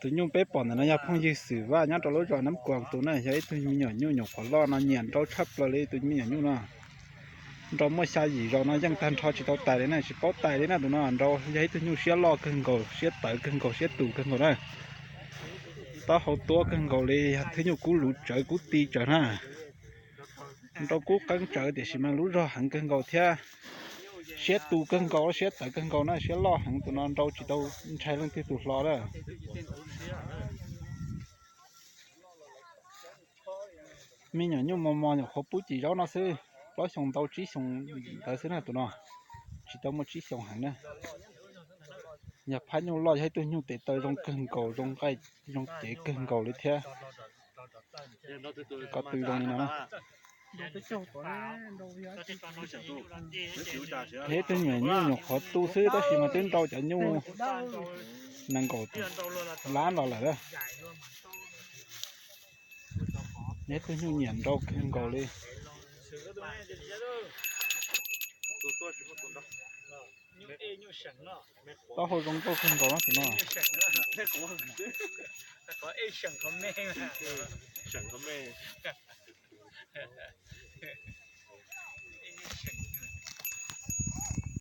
Tus nyuj peb pom ntawm no yog phooj ywg Xwm Vaj nyob rau lub zos Nab Kuas tus na, yog ib tug me nyuam nyuj nyuam qhuav loj no, nyiam nrau tshaj plaws li tus me nyuam nyuj no. Nrau muaj xya yim zaus no yeej tag nrho tsis tau tais li na, tsis paub tais li na tus no. Nrau yog ib tug nyuj siab loj kawg nkaus, siab tawv kawg nkaus, siab tus kawg nkaus na. Taub hau tuab kawg nkaus li, yog thwb nyuj kub luv tsawv kub ti tsawv na. Nrau kub qeeb tsawv tiam sis mas lub zog heev kawg nkaus thiab. Siab tu kawg nkaus, siab tawv kawg nkaus na, siab loj heev tus no, nrau tsis tau ntshai leej twg tus hlo na. Me nyuam nyuj mos mos nyuam qhuav pub cim zaub no xwb, plaub xyoos ntau tsib xyoos ntawd xwb na tus no, tsis tau muaj tsib xyoos heev na. Yog phab nyuj loj, yog ib tug nyuj tes taw zoo kawg nkaus, zoo nqaij zoo cev kawg nkaus li thiab. Ko tw zoo li no na. Yog ib tug nyuam nyuj nyuam qhuav tu xwb tab sis mas twb nrau cov nyuj nees nkaum lab los lawm. Yog ib tug nyuj nyiam nrau kawg nkaus li. Taub hau zoo nkauj kawg nkaus no.